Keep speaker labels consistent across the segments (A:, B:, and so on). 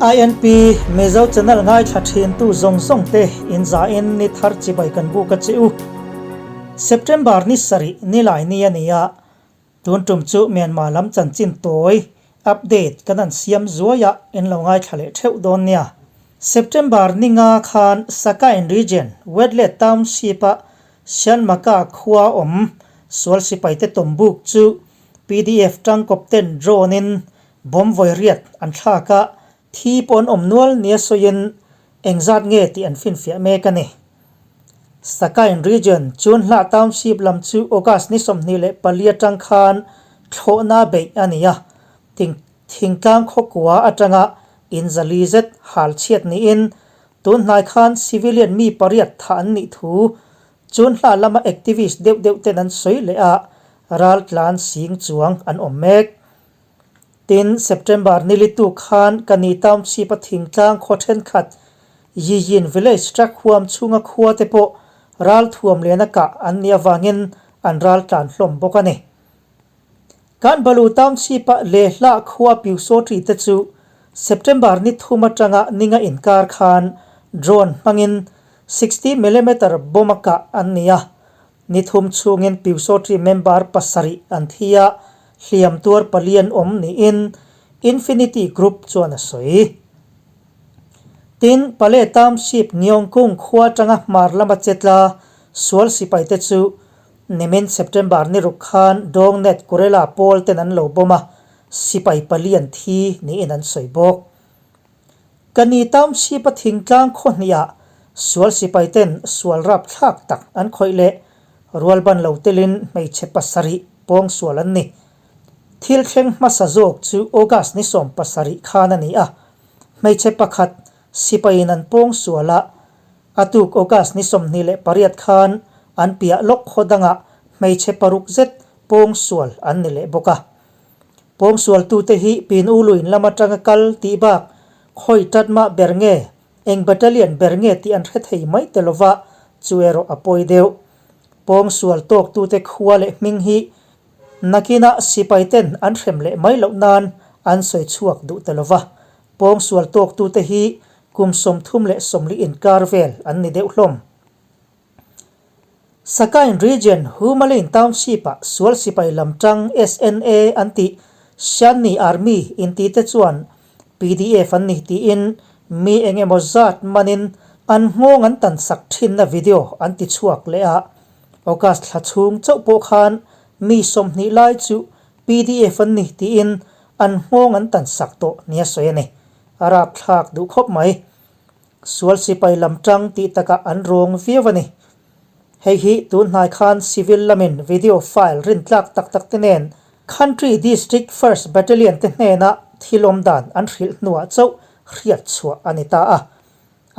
A: INP Mizo channel ngaithla thintu zawng zawng te in zain ni thar chibai kan buk a che u. September ni sarih nilai ni a ni a, tun tum chu Myanmar lam chanchin tawi update kan an siam zuai a in lo ngaithla leh theuh dawn nia. September ni nga khan Sakain region Wetlet Township a Sianmaka khua awm sual sipaite tawmbuk chu pdf tangkawp ten drone in Bomb vawi riat an thlak a, thi pawh an awm nual nia sawiin engzat nge tih an finfiah mek a ni. Sakain Region Chunhla Township lam chu August ni 24 atang khan thlawhna beih a ni a, thingtlang khawkua atanga in zali zet hal chhiat niin tun hnai khan civilian mi pariat thah an nih thu Chunhla lama activist deuh deuh ten an sawi leh a, raltlan sing chuang an awm mek. Tin, September ni litu khan Kani Township a thingtlang khaw thenkhat Yiyin Village truck huam chhunga khua te pawh ral thuam liana kah an nih avangin an ral tlan hlawm bawk a ni. Kanbalu Township a Lehla khua Pyusawṭi te chu September ni thum atanga ninga inkar khan drone hmangin 60 millimeter bomb a kah an ni a, Ni thum chhungin Pyusawṭi member pasarih an thi a, hliam tuar pali an awm niin Infinity Group chuan a sawi. Tin, Pale Township Ngiawngkung khua atanga hmar lama chetla sual sipaite chu nimin September ni ruk khan Dawngnet Kurela pawl ten an lo bawm a, sipai pali an thi niin an sawi bawk. Kani Township a thingtlang khaw hnihah sual sipai ten sual rapthlak tak an khawih leh rualban lo telin hmeichhe pasarih pawng sual an ni. Thil thleng hmasa zawk chu August ni 17 khan a ni a, hmeichhe pakhat sipaiin an pawng sual a, a tuk August ni 28 khan an piah lawk khaw dangah hmeichhe paruk zet pawng sual an ni leh bawk a. Pawngsualtute hi pin u luin lam atanga kal tih bak khawi tat mah ber nge, eng battalion ber nge tih an hre thei mai te lova, chu erawh a pawi deuh. Pawngsual tawktute khua leh hming hi nakinah sipai ten an hrem leh mai loh nan an sawi chhuak duh te lova, pawngsual tawktute hi kum 34 inkar vel an ni deuh hlawm. Sakain Region Humalein Township-ah sual sipai lam tang SNA an tih Shanni Army inti te chuan pdf an ni tiin mi eng emaw zat manin an nghawng an tan sak thinna video an ti chhuak leh a. August thla chhung chauh pawh khan mi 20 lai chu pdf an ni tiin an nghawng an tan sak tawh nia sawi a ni. A rapthlak duh khawp mai. Sual sipai lam tang tih takah an rawng viau a ni. Hei hi tun hnai khan civil lamin video file rintlak tak tak te nen Country District First Battalion te hnena thil awm dan an hrilh hnuah chauh hriat chhuah a ni ta a.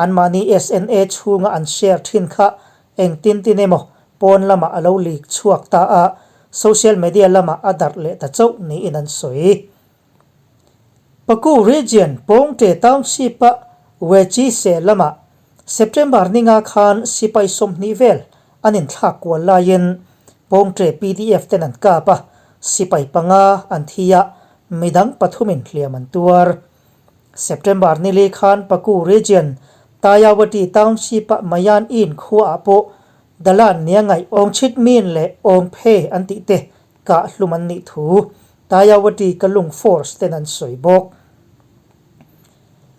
A: Anmahni SNA chhunga an share thin kha engtin tin emaw pawn lamah a lo leak chhuak ta a, social media lamah a darh leh ta chauh niin an sawi. Paku Region Pawngte Township-a Wechise lamah September ninga khan sipai 20 vel an inthlak kual laiin Pawngte pdf ten an kap a, sipai panga an thi a, midang pathumin hliam an tuar. September nili khan Paku Region Tayawati Township-a Mayan Inn khuaah pawh Dalan nia ngaih Awngchhit Min leh Awngphe an tih te kah hlum an nih thu Tayawati Kalung Force ten an sawi bawk.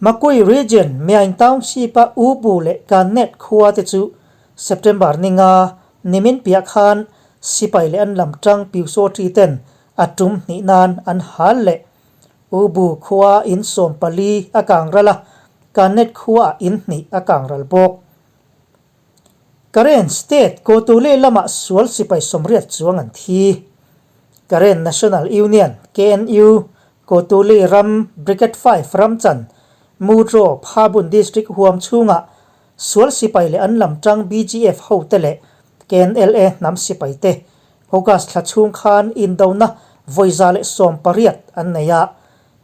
A: Makui Region Myaing Township-a Ubu leh Kannet khua te chu September ninga nimin piah khan sipai leh an lam tang Pyusawṭi ten a tum hnih nan an hal leh. Ubu khua in 14 a kang ral a, Kannet khuaah in hnih a kang ral bawk. Karen State Kotule lamah sual sipai 80 chuang an thi. Karen National Union, KNU, Kotule ram Brigade 5 ram chan Mutro Phabun District huam chhungah sual sipai leh an lam tang BGF hote leh KNLA hnam sipai te August thla chhung khan indona vawi 118 an nei a.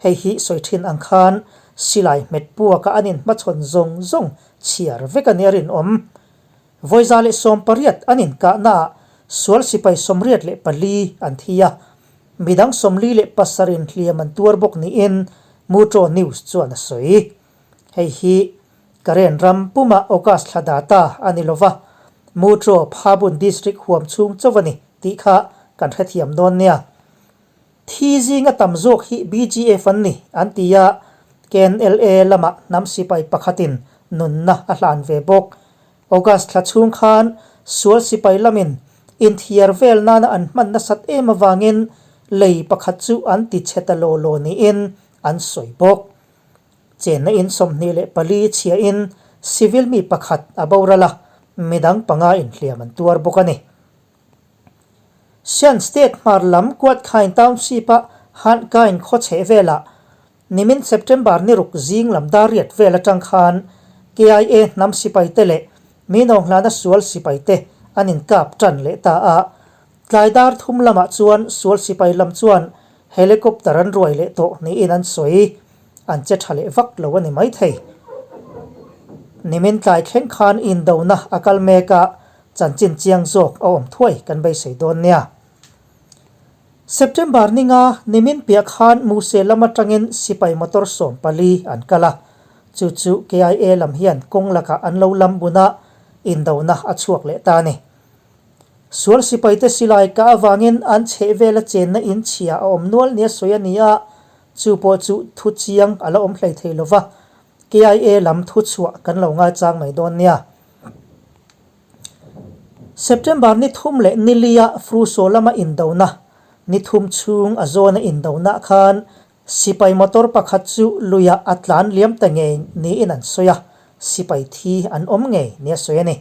A: Hei hi sawi thin ang khan silai hmet puaka an inhmachhawn zawng zawng chhiar vek a nia rinawm. Vawi 118 an inkahnaah sual sipai 84 an thi a, midang 47 in hliam an tuar bawk niin Mutraw News chuan a sawi. Hei hi Karen ram puma August thla data a ni lova, Mutraw Phabun District huam chhung chauh a ni tih kha kan hrethiam dawn nia. Thi zinga tam zawk hi BGF an ni an ti a, KNLA lamah hnam sipai pakhatin nunna a hlan ve bawk. August thla chhung khan sual sipai lamin inthiar vel nana an hman nasat em avangin lei pakhat chu an ti chhe ta law law niin an sawi bawk. Chenna in 24 chhiahin civil mi pakhat a boral a, midang panga inhliam an tuar bawk a ni. Shan State hmar lam Kuatkhain Township-a Hankain khaw chheh velah nimin September ni ruk zing lam dar riat vel atang khan KIA hnam sipaite leh Minawnghlana sual sipaite an inkap tan leh ta a. Tlai dar thum lamah chuan sual sipai lam chuan helicopter an ruai leh tawh niin an sawi. An che tha leh vak lo a ni maithei. Nimin tlai thleng khan indona a kal mek a, Chanchin chiang zawk a awm thuai kan beisei dawn nia. September ninga nimin piah khan Muse lam atangin sipai motor 14 an kal a, chu chu KIA lam hian kawng lakah an lo lam bun a, indona a chhuak leh ta a ni. Sual sipaite silai kah avangin an chhehvela chenna in chhia a awm nual nia sawi a ni a, chu pawh chu thu chiang a la awm hlei thei lova, KIA lam thuchhuah kan lo ngaichang mai dawn nia. September ni thum leh ni lia Fruso lama indona, ni thum chhung a zawna indona khan sipai motor pakhat chu luiah a tlan liam ta ngei niin an sawi a, sipai thi an awm ngei nia sawi a ni.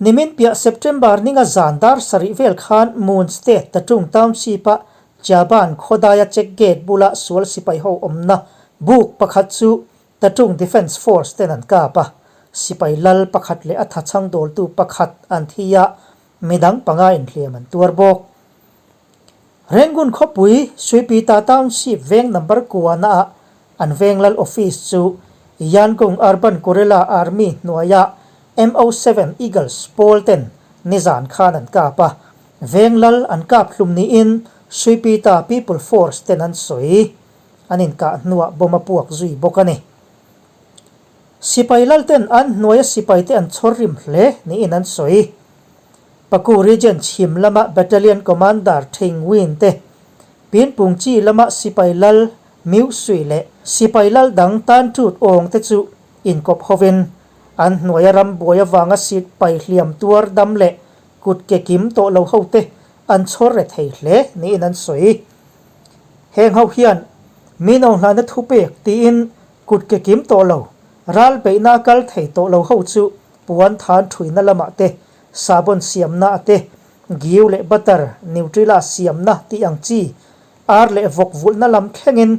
A: Nimin piah September ninga zan dar sarih vel khan Moon State Tatung Township-a Chaban khawdaia check gate bula sual sipai ho awmna buk pakhat chu Tatung Defence Force ten an kap a, sipai lal pakhat leh a thachhang dawltu pakhat an thi a, midang panga inhliam an tuar bawk. Rangoon khawpui Suipita Township veng number kuana ah an veng lal office chu Yangon Urban Guerrilla Army hnuaia MO7 Eagles pawl ten nizan khan an kap a, veng lal an kap hlum niin Suipita People Force ten an sawi. An inkah hnuah bomb a puak zui bawk a ni. Sipai lalten an hnuaia sipaite an chhawr rim hle niin an sawi. Paku Region chhim lama Battalion Commander Thing Win te, Pinpung chi lama sipai lal Miu Sui leh sipai lal dang Tan Tut Awng te chu inkawp hovin an hnuaia ram buai avanga sipai hliam tuar dam leh kut ke kim tawh lo hote an chhawr re thei hle niin an sawi. Heng ho hian min aw hlana thupek tiin kut ke kim tawh lo, ral beihna a kal thei tawh lo ho chu puan than thuina lamah te, sabon siamna ah te, giu leh butter, Nutrilla siamna tih ang chi, ar leh vawk vulhna lam thlengin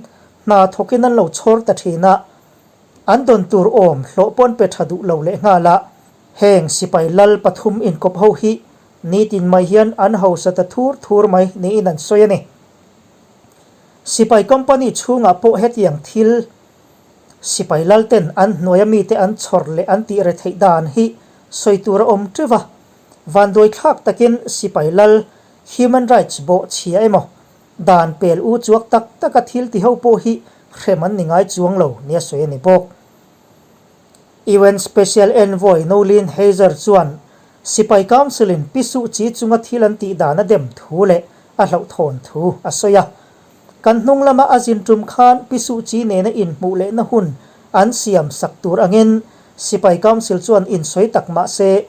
A: hna thawkin an lo chhawr ta thin a, an dawn tur awm hlawh pawn pe tha duh lo leh nghal a. Heng sipai lal pathum inkawp ho hi Nitin mai hian an hausa ta thur thur mai niin an sawi a ni. Sipai company chhungah pawh hetiang thil sipai lalten an hnuaia mite an chhawr leh an tih re theih dan hi sawi tur a awm teuh a. Vanduai thlak takin sipai lal human rights bawh chhia emaw dan pel u chuak tak taka thil ti ho pawh hi hrem an ni ngai chuang lo nia sawi a ni bawk. UN Special Envoy Noeleen Heyzer chuan Sipai Council-in Pi Suh Kyi chunga thil an tih dan a dem thu leh a hlauhthawn thu a sawi a. Kan hnung lama a zin tum khan Pi Suh Kyi nena inhmuh lehna hun an siam sak tur angin Sipai Council chuan insawi tak mah se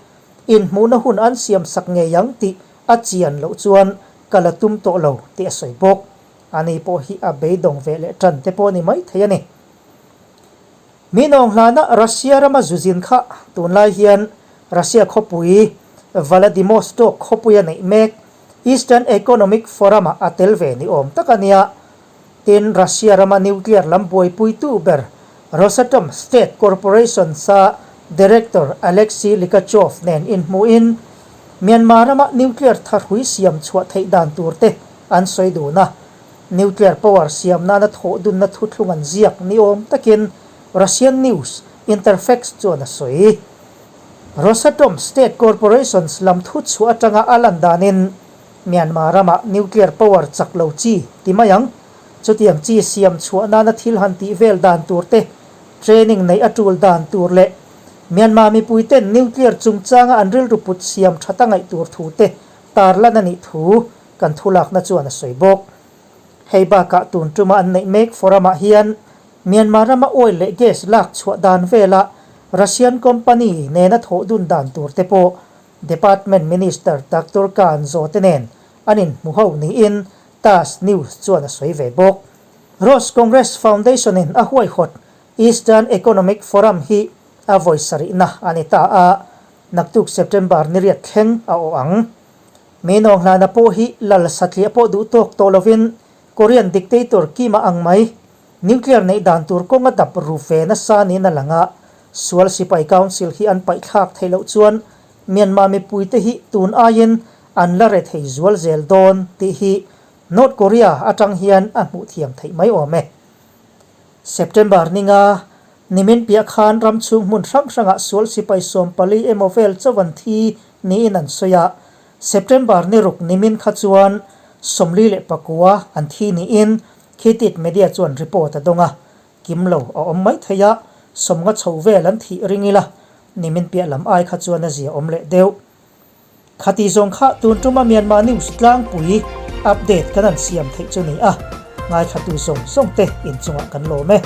A: inhmuhna hun an siam sak ngei ang tih a chian loh chuan ka la tum tawh lo tih a sawi bawk. Ani pawh hi a beidawng ve leh tan te pawh a ni maithei a ni. Min awng hlana Russia rama zu zin kha tunlai hian Russia khawpui Vladimostok khawpuia neih mek Eastern Economic Forum-ah a tel ve ni awm tak a nia. Tin, Russia rama nuclear lam buaipuitu ber Rosatom State Corporation-sa Director Alexei Likhachev nen inhmuhin Myanmar rama nuclear thahrui siam chhuah theih dan tur te an sawi dun a. Nuclear power siam nana thawh dunna thuthlung an ziak ni awm takin Russian news Interfax chuan a sawi. Rosatom State Corporations lam thu chhuah atanga a lan danin Myanmar ramah nuclear power chak lo chi ti mai ang. Chutiang chi siam chhuah nana thil han tih vel dan tur te, training neih a tul dan tur leh Myanmar mipuiten nuclear chungchanga an rilru put siam that a ngaih tur thu te tarlan a nih thu kan thulakna chuan a sawi bawk. Hei bakah tun tuma an neih mek forum-ah hian Myanmar rama oil leh gas lak chhuah dan vela Russian company nena thawh dun dan tur te pawh Department Minister Doctor Kan Zaw te nen an inhmu ho niin TASS News chuan a sawi ve bawk. Rose Congress Foundation-in a huaihawt Eastern Economic Forum hi a vawi sarihna a ni ta a, naktuk September ni riat thleng a awh ang. Mi nawnghlana pawh hi lal satliah pawh duh tawk tawh lovin Korean dictator Kim-a ang mai nuclear neih dan tur kawng a dap ru ve nasa niin a lang a, sual sipai council hi an paihthlak theih loh chuan Myanmar mipuite hi tun aiin an la re thei zual zel dawn tih hi North Korea atang hian a hmuh thiam theih mai awm e. September ninga nimin piah khan ram chhung hmun hrang hrangah sual sipai 14 emaw vel chauh an thi niin an sawi a, September ni ruk nimin kha chuan 49 an thi niin Khitit Media chuan report a dawng a, kim lo a awm mai thei a, 50 chho vel an thih ring ila nimin piah lam ai kha chuan a zia awm leh deuh. Khati zawng kha tun tuma Myanmar News tlangpui update kan han siam theih chu ni a, ngaithlatu zawng zawng te inchungah kan lawm e.